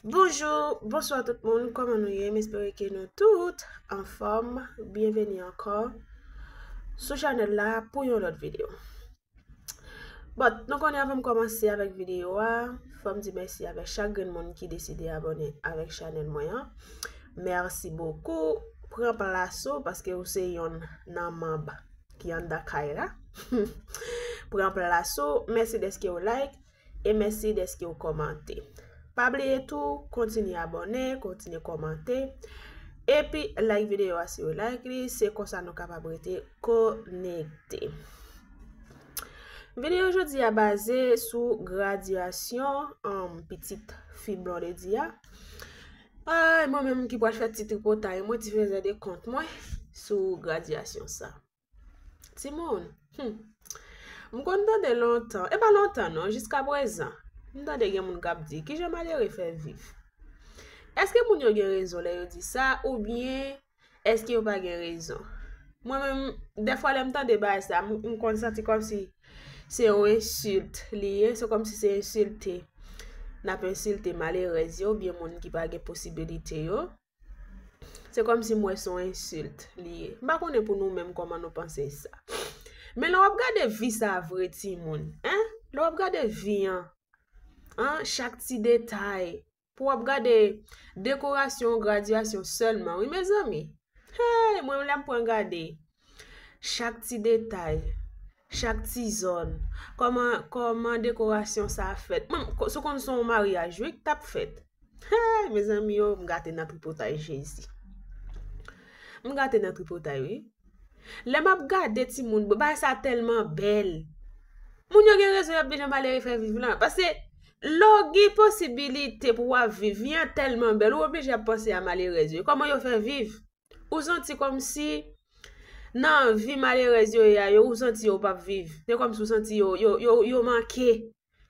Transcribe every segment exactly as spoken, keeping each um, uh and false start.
Bonjou, bonswa tout moun, kòman nou ye? M espere ke nou tout anfòm. Byenveni ankò sou chanèl la pou yon lòt videyo. Bon, nou konnen, avan m kòmanse avèk videyo a, fò m di mèsi avèk chak grenn moun ki deside abòne avèk chanèl mwen an. Mèsi bokou. Pran plas ou paske ou se yonn nan manm ki anndan kay la. Pran plas ou. Mèsi dèske w like e mèsi dèske w kòmante. Pa bliye tou, kontinye abòne, kontinye kòmante. Epi like videyo a si w like li, se konsa nou kapab rete konekte. Videyo jodi a baze sou gradyasyon, um, pitit fi Blondedy a. Ay, mwen menm ki pral fè ti tripotay mwen, ti fèzè de kont mwen sou gradyasyon sa. Timoun, hmm, m konn tande lontan, e pa lontan non, jiska prezan, m tande gen moun k ap di, "Kijan malere fè viv?" Èske moun yo gen rezon lè yo di sa, oubyen èske yo pa gen rezon? Mwen menm, dèfwa lè m tande bagay sa, m, m konn santi kòmsi se yon ensilt li ye, se kòmsi se ensilte n ap ensilte malerèz yo, oubyen moun ki pa gen posibilite yo. Se kòmsi m wè se yon ensilt li ye. M pa konnen pou nou menm kòman nou panse sa. Men lè w ap gade vi sa vre, timoun, en? Lè w ap gade vi an, an, chak ti detay, pou w ap gade dekorasyon gradyasyon sèlman, wi, mezanmi. Hey, mwen, lè m pran gade chak ti detay, chak ti zòn, kòman, kòman dekorasyon sa a fèt. Mwen, ko-, si w konn se yon maryaj, wi, k t ap fèt. Hey, mezanmi yo, m gate nan tripotay Jezi. M gate nan tripotay, wi. Lè m ap gade timoun, bagay sa tèlman bèl. Moun yo gen rezon, y ap di jan malere fè viv lan. Paske lè w gen posibilite pou w ap viv, vi an tèlman bèl, ou oblije ap panse a malerèz yo. Kòman yo fè viv? Ou santi kòmsi nan vi malerèz yo ye a yo, ou santi yo p ap viv. Se kòmsi ou santi yo, yo, yo, yo manke.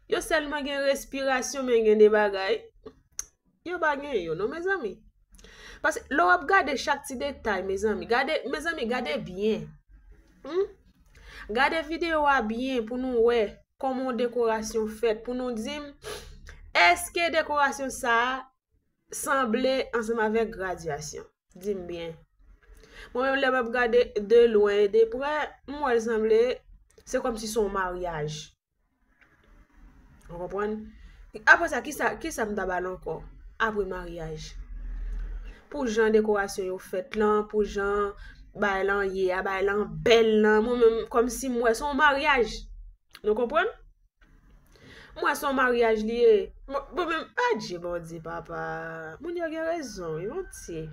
Yo sèlman gen respirasyon, men gen de bagay, yo pa gen yo, non, mezanmi. Paske lè w ap gade chak ti detay, mezanmi, gade, mezanmi, gade byen. Hmm? Gade videyo a byen pou nou wè kòman yon dekorasyon fèt, pou nou di m, èske dekorasyon sa a sanble ansanm avèk gradyasyon? Di m byen. Mwen menm, lè m ap gade de lwen e de prè, m wè l sanble, se kòmsi se yon maryaj. Ou konprann? Apre sa, kisa, kisa m ta ba l ankò? Apre maryaj. Pou jan dekorasyon yo fèt lan, pou jan bagay lan ye a, bagay lan bèl lan, mwen menm, kòmsi m wè se yon maryaj. Nou konprann? M wè se yon maryaj li ye. Mwen, mwen menm, adje Bondye, papa. Moun yo gen rezon, wi, Bondye.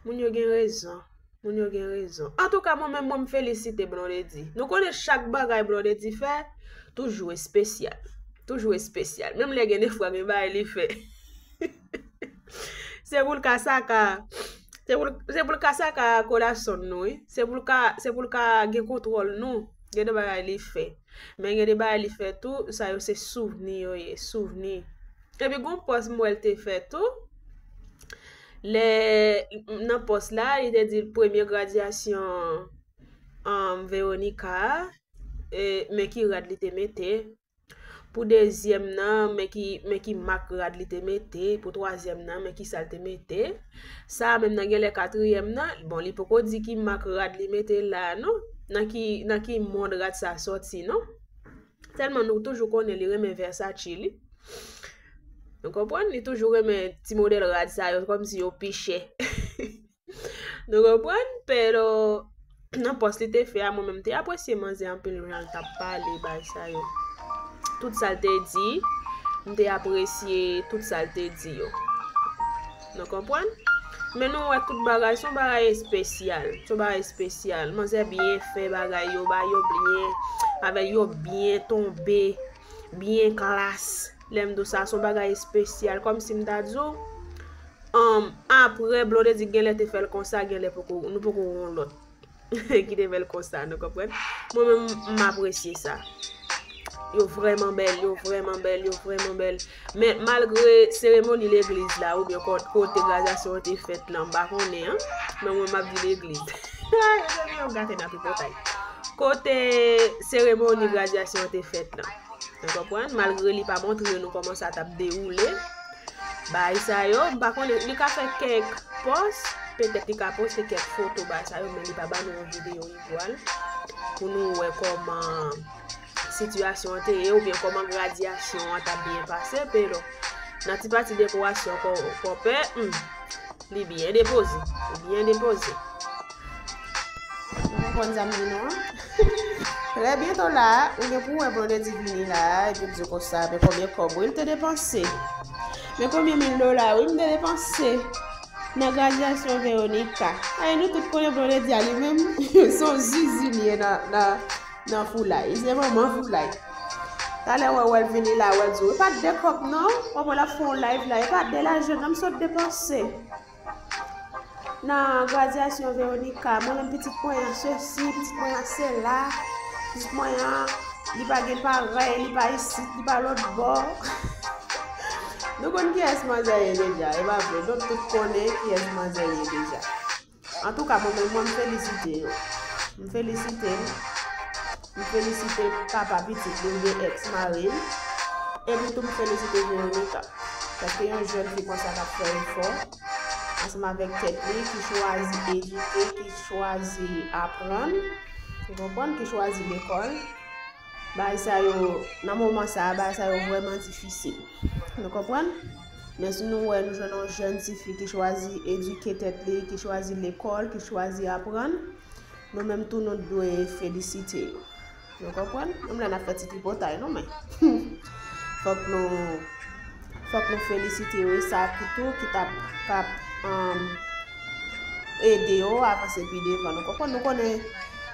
Moun yo gen rezon. Moun yo gen rezon. Antouka, mwen menm, mwen, m felisite Blondedy. Nou konnen chak bagay Blondedy fè, toujou espesyal. Toujou espesyal. Menm lè gen de fwa gen bagay li fè. Se pou l ka saka. Se pou l, se pou l ka saka kolasyon nou, wi. Se pou l ka, se pou l ka gen kontwòl nou. Gen de bagay li fè. Men gen de bagay li fè tou, sa yo se souvni yo ye, souvni. Epi gon pòs m wè l te fè tou. Lè, nan pòs la, li te di premye gradyasyon, um, Veronica a, e, men ki rad li te mete. Pou dezyèm nan, men ki, men ki mak rad li te mete. Pou twazyèm nan, men ki sa l te mete. Sa a menm nan, genlè katriyèm nan, bon, li poko di ki mak rad li mete la, non. Nan ki, nan ki mond rad sa sòti, non. Tèlman nou toujou konnen li renmen Versace, li. Nou konprann? Li toujou renmen ti modèl rad sa yo, kòmsi yo pi chè. Nou konprann? Pero, nan pòs li te fè a, mwen menm, m te apresye manzè anpil jan l t ap pale, bagay sa yo. Tout sa l te di, m te apresye tout sa l te di yo. Nou konprann? Men nou wè tout bagay, se yon bagay espesyal. Se yon bagay espesyal. Manzè byen fè bagay yo, bagay yo byen, avè yo byen tonbe, byen klas. Lè m di w sa, se yon bagay espesyal. Kòmsi m ta di w, um, apre Blondedy genlè te fè l konsa, genlè poko, nou poko wè yon lòt ki te fè l konsa, nou konprann? Mwen menm, m apresye sa. Yo vrèman bèl, yo vrèman bèl, yo vrèman bèl. Men malgre seremoni legliz la, oubyen ko-, kote gradyasyon an te fèt lan, m pa konnen, an. Men mwen, m ap di legliz. Mezanmi, yo gate nan tripotay. Kote seremoni gradyasyon an te fèt lan. Nou konprann? Malgre li pa montre nou kòman sa t ap dewoule. Bagay sa yo, m pa konnen, li ka fè kèk pòs, petèt li ka poste kèk foto bagay sa yo, men li pa ba nou yon videyo ijwal pou nou wè kòman sitiyasyon an te ye oubyen kòman gradyasyon an t ap byen pase, pero nan ti pati dekorasyon kò-, kòpè, hmm, li byen depoze, li byen depoze. Nou konprann sa m di nou an? Trè byento la, ou gen pou wè Blondedy vini la, epi l di w konsa, men konbyen kòb wi l te depanse. Men konbyen mil dola wi m te depanse nan gradyasyon Veronica. Ay, nou tout konnen Blondedy a li menm, se yon zizi li ye nan, nan, nan foulay. Se manman foulay. Talè wè, wè l vini la, wè l di w, e pa de kòb non, w ap wè l ap fè yon live la, e pa de lajan non m sot depanse. Nan gradyasyon Veronica, mwen menm pitit mwen an sesi, pitit mwen an sela, pitit mwen an, li pa gen parèy, li pa isit, li pa lòt bò. Nou konn kiyès manzè ye deja, e pa vre? Nou tout konnen kiyès manzè ye deja. Antouka, mwen menm, mwen, m felisite yo. M felisite, m felisite papa pitit li oubyen ex mari l. Epi tou, m felisite Veronica. Paske yon jèn fi konsa k ap fè efò ansanm avèk tèt li, ki chwazi edike, ki chwazi aprann, ou konprann, ki chwazi lekòl. Bagay sa yo, nan moman sa a, bagay sa yo vrèman difisil. Nou konprann? Men si nou wè, nou jwenn yon jèn tifi ki chwazi edike tèt li, ki chwazi lekòl, ki chwazi aprann, nou menm tou nou dwe felisite yo. Nou konprann? Menm lè n ap fè ti tripotay, non, men fòk nou, fòk nou felisite yo. E sa ki tou ki t ap, k ap, um, ede yo avanse pi devan. Nou konprann? Nou konnen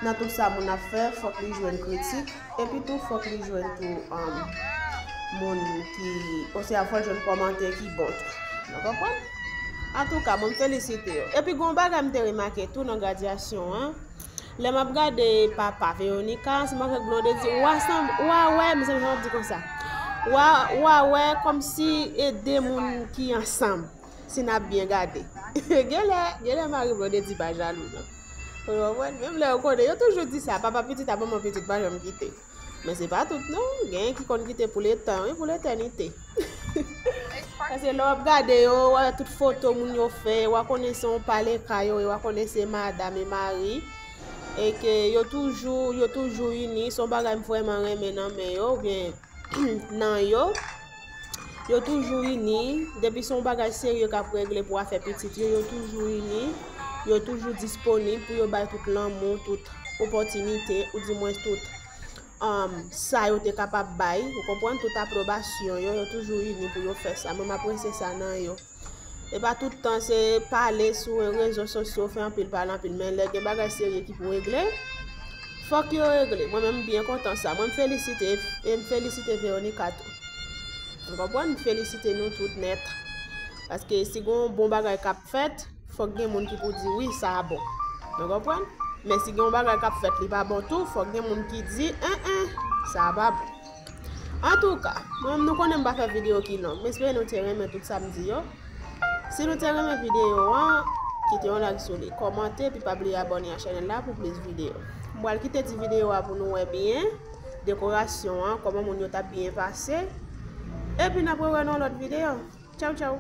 nan tout sa moun ap fè, fòk li jwenn kritik. Epi tou, fòk li jwenn tou, um, moun ki, oswa fò l jwenn kòmantè ki bon tou. Nou konprann? Antouka, mwen, m felisite yo. Epi, gen yon bagay m te remake tou nan gradyasyon an. Lè m ap gade papa Veronica ansanm avèk Blondedy, w a sanm-, w a wè, mezanmi, jan m ap di konsa. W a, w a wè kòmsi e de moun ki ansanm, si n ap byen gade. Genlè, genlè mari Blondedy pa jalou, non. Ou konprann? Menm lè yo konnen, yo toujou di sa, papa pitit ak manman pitit pa janm kite. Men se pa tout, non. Genyen ki konn kite pou letan, wi, pou letènite. Paske lè w ap gade yo, w a wè tout foto moun yo fè, w a konnen se yon pale ka yo ye, w a konnen se madanm e mari. E ke yo toujou, yo toujou ini, se yon bagay m vrèman renmen nan men yo, oubyen nan yo. Yo toujou ini, depi se yon bagay serye k ap regle pou afè pitit yo, yo toujou ini, yo toujou disponib pou yo bay tout lanmou, tout opòtinite, ou dimwens tout, um, sa yo te kapab bay, ou konprann, tout apwobasyon yo, yo toujou ini pou yo fè sa. Mwen, m apresye sa nan yo. E pa tout tan se pale sou rezo sosyo, fè anpil pale anpil, men lè gen bagay serye ki pou regle, fòk yo regle. Mwen menm, m byen kontan sa. Mwen, m felisite, e m felisite Veronica tou. Ou konprann? M felisite nou tout nèt. Paske si gen yon bon bagay k ap fèt, fòk gen moun ki pou di wi, sa a bon. Nou konprann? Men si gen yon bagay k ap fèt, li pa bon tou, fòk gen moun ki di, en, en, sa a pa bon. Antouka, mwen, nou konnen m pa fè videyo ki long. M espere nou te renmen tout sa m di yo. Si nou te renmen videyo an, kite yon like sou li, kòmante, epi pa bliye abòne a chanèl la pou plis videyo. M pral kite ti videyo a pou nou wè byen dekorasyon an, kòman moun yo t ap byen pase. Epi n ap rewè nan yon lòt videyo. Tchaw, tchaw!